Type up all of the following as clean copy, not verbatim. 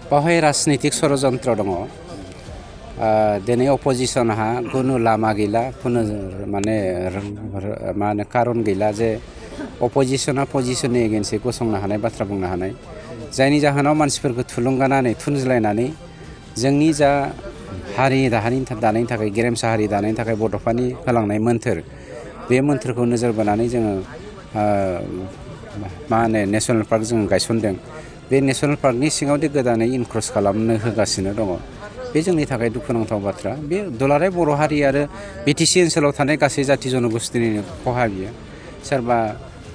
बावहाय राजनितिक षड़यंत्र दङ दिनै अपोजिशनहा कुनु लामा गैला कुनु माने मा होनो कारन गैला जे अपोजिशना पजिशननि एगेन्स्टै गसंनो हानाय बाथ्रा बुंनो हानाय जायनि जाहोनाव मानसिफोरखौ थुलुंगानानै थुनज्लायनानै जोंनि जा हारि दानायनि थाखाय गेरेमसा हारि दानायनि थाखाय बड'फानि होलांनाय मोन्थोर बे मोन्थोरखौ नोजोर बोनानै जोङो मा होनो नेशनेल पार्क जों गायसनदों बे नेशनेल पार्कनि सिङावदि गोदानै इनक्रोच खालामनो होगासिनो दङ बे जोंनि थाखाय दुखुनांथाव बाथ्रा बे दुलाराय बर' हारि आरो बिटिसि ओनसोलाव थानाय गासै जाथि जनगोष्ठीनि खहा बियो सोरबा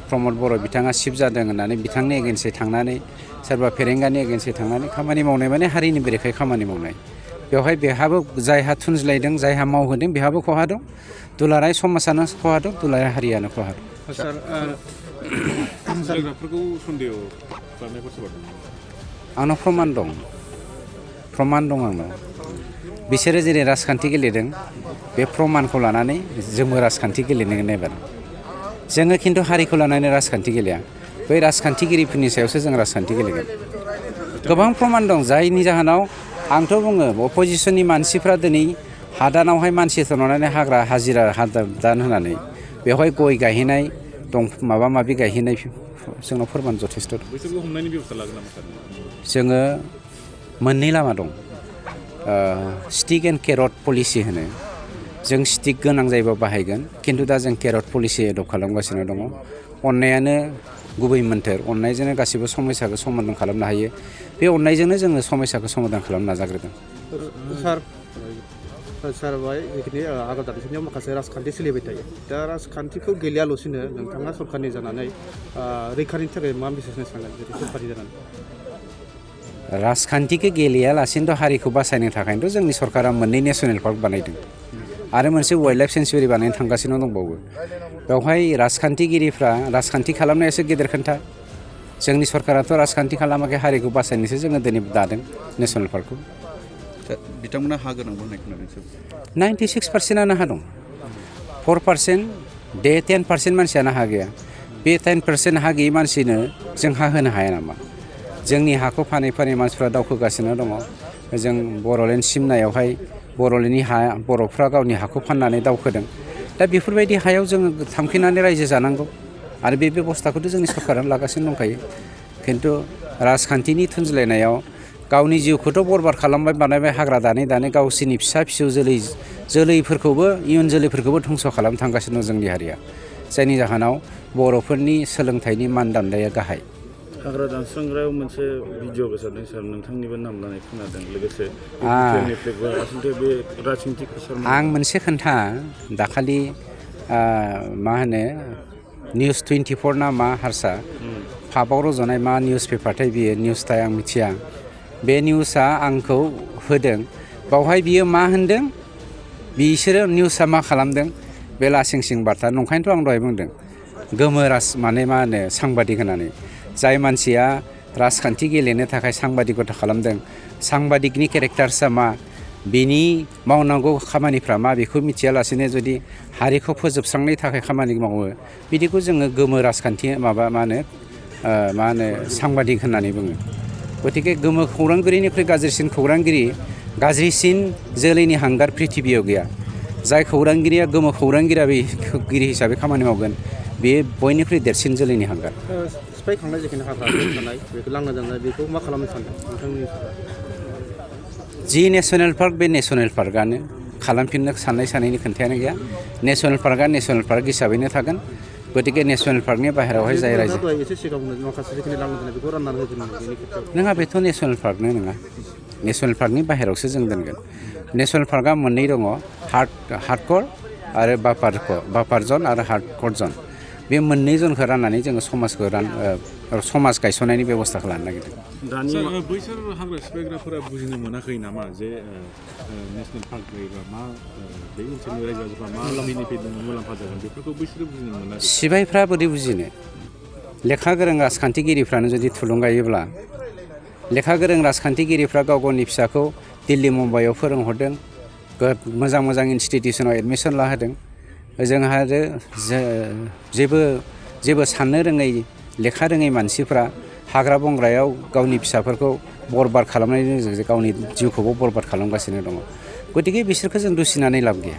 प्रमद बर' बिथाङा शिफ जादों होननानै बिथांनि एगेन्स्टै थांनानै सोरबा फेरेंगानि एगेन्स्टै थांनानै खामानि मावनाय माने हारिनि बेरेखायै खामानि मावनाय बेवहाय बेहाबो जायहा थुनज्लायदों जायहा मावहोदों बेहाबो खहा दं दुलाराय समाजानो खहा दं दुलाराय हारियानो खहा दं सार जायगाफोरखौ सन्देह खालामनायफोर सोरबा आंनाव प्रमान दं आंनाव बिसोरो जेरै राजखान्थि गेलेदों बे प्रमानखौ लानानै जोंबो राजखान्थि गेलेनो नायबाय जोङो खिन्थु हारिखौ लानानै राजखान्थि गेलेया बै राजखान्थिगिरिफोरनि सायावसो जों राजखान्थि गेलेगोन गोबां प्रमान दं जायनि जाहोनाव आंथ' बुङो अपोजिशननि मानसिफ्रा दिनै हादानावहाय मानसि थरनानै हाग्रा हाजिरा हादान होनानै बेवहाय गय गायहैनाय दं माबा माबि गायहैनाय जोंनाव फोरमान जथेस्थ' दं बैसोरखौ हमनायनि बेबस्था लागोन नामा सार जोङो मोननै लामा दं स्टिक एन्ड केरट पलिसि होनो जों स्टिक गोनां जायोबा बाहायगोन खिन्थु दा जों केरट पलिसि एडप्ट खालामगासिनो दङ अननायानो गुबै मोन्थोर अननायजोंनो गासिबो समस्याखौ समाधान खालामनो हायो बे अननायजोंनो जोङो समस्याखौ समाधान खालामनो नाजाग्रोदों सार बाय जिखिनि आगोल दानिसिमाव माखासे राजखान्थि सोलिबाय थायो दा राजखान्थिखौ गेलेयाल'सिनो नोंथाङा सरकारनि जानानै रैखानि थाखाय मा मेसेज होनो सानगोन जुदि सरकारनि जानानै राजखान्थिखौ गेलेयालासिनोथ' हारिखौ बासायनो थाखायनोथ' जोंनि सरकारा मोननै नेशनेल पार्क बानायदों आरो मोनसे वाइल्ड लाइफ सेन्सुरि बानायनो थांगासिनो दंबावो बेवहाय राजखान्थिगिरिफ्रा राजखान्थि खालामनायासो गेदेर खोन्था जोंनि सरकाराथ' राजखान्थि खालामाखै हारिखौ बासायनोसो जोङो दिनै दादों नेशनेल पार्कखौ बिथांमोना हा गोनांबो होननाय खोनादों 96%आनो हा दं 4% दे 10% मानसियानो हा गैया बे 10% हा गैयै मानसिनो जों हा होनो हाया नामा जोंनि हाखौ फानै फानै मानसिफ्रा दावखोगासिनो दङ जों बर'लेण्ड सिमनायावहाय बर'लेण्डनि हा बर'फ्रा गावनि हाखौ फाननानै दावखोदों दा बेफोरबायदि हायाव जोङो थांफिननानै रायजो जानांगौ आरो बे बेबस्थाखौथ' जोंनि सरकारानो लागासिनो दंखायो खिन्थु राजखान्थिनि थुनज्लायनायाव गावनि जिउखौथ' बरबाद खालामबाय बानायबाय हाग्रा दानै गावसोरनि फिसा फिसौ जोलैफोरखौबो इयुन जोलैफोरखौबो धंस' खालामनो थांगासिनो दं जोंनि हारिया जायनि जाहोनाव बर'फोरनि सोलोंथाइनि मानदान्दाया गाहाय हाग्रा दानस्रांग्रायाव मोनसे भिडिअ गोसारदों सार नोंथांनिबो नाम लानाय खोनादों लोगोसे आं मोनसे खोन्था दाखालि मा होनो निउस 24 ना मा हारसा पाबाव रज'नाय मा निउस पेपारथाय बियो निउसथाय आं मिथिया बे निउसआ आंखौ होदों बावहाय बियो मा होनदों बिसोरो निउसआ मा खालामदों बे लासिं सिं बार्ता नंखायनोथ' आं दहाय बुंदों गोमोरास माने मा होनो सांबादिक होननानै जाय मानसिया राजखान्थि गेलेनो थाखाय सांबादिकता खालामदों सांबादिकनि केरेक्टार्सआ मा बिनि मावनांगौ खामानिफ्रा मा बेखौ मिथियालासेनो जुदि हारिखौ फोजोबस्रांनो थाखाय खामानि मावो बिदिखौ जोङो गोमो राजखान्थि मा होनो सांबादिक होननानै बुङो गतिके गोमो खौरांगिरिनिख्रुइ गाज्रिसिन खौरांगिरि गाज्रिसिन जोलैनि हांगार प्रिथिबियाव गैया जाय खौरांगिरिया गोमो खौरांगिरि हिसाबै खामानि मावगोन बे बयनिख्रुइ देरसिन जोलैनि हांगार सिफायखांनाय जिखिनि हाग्रा थानाय बेखौ लांना जानाय बेखौ मा खालामनो सानदों नोंथांनि जि नेशनेल पार्क बे नेशनेल पार्कआनो खालामफिननो साननायनि खोन्थायानो गैया नेशनेल पार्कआ नेशनेल पार्क हिसाबैनो थागोन गतिके नेशनेल पार्कनि बाहेरायावहाय जाय रायजो नङा बेथ' नेशनेल पार्कनो नङा नेशनेल पार्कनि बाहेरायावसो जों दोनगोन नेशनेल पार्कआ मोननै दङ हार्डक'र आरो बाफार जन आरो हार्डक'र जन बे मोननै जनखौ राननानै जोङो समाज गायसननायनि बेब'स्थाखौ लानो नागिरदों बैसोर हाग्रा सिफायग्राफोरा बुजिनो मोनाखै नामा जे नेशनेल पार्क जायोबा मा बे ओनसोलनि रायजो राजाफ्रा मा बेनिफिट मुलाम्फा जागोन बेफोरखौ बैसोरो बुजिनो मोनाखै सिबायफ्रा बोरै बुजिनो लेखा गोरों राजखान्थिगिरिफ्रानो जुदि थुलुंगायोब्ला लेखा गोरों राजखान्थिगिरिफ्रा गाव गावनि फिसाखौ दिल्ली मुम्बाइआव फोरोंहरदों मोजां इनस्टिटिउसनाव एडमिसन लाहोदों जोंहा आरो जेबो साननो रोङै लेखा रोङै मानसिफ्रा हाग्रा बंग्रायाव गावनि फिसाफोरखौ बरबाद खालामनायनि गेजेरजों गावनि जिउखौबो बरबाद खालामगासिनो दङ गतिके बिसोरखौ जों दुसिनानै लाब गैया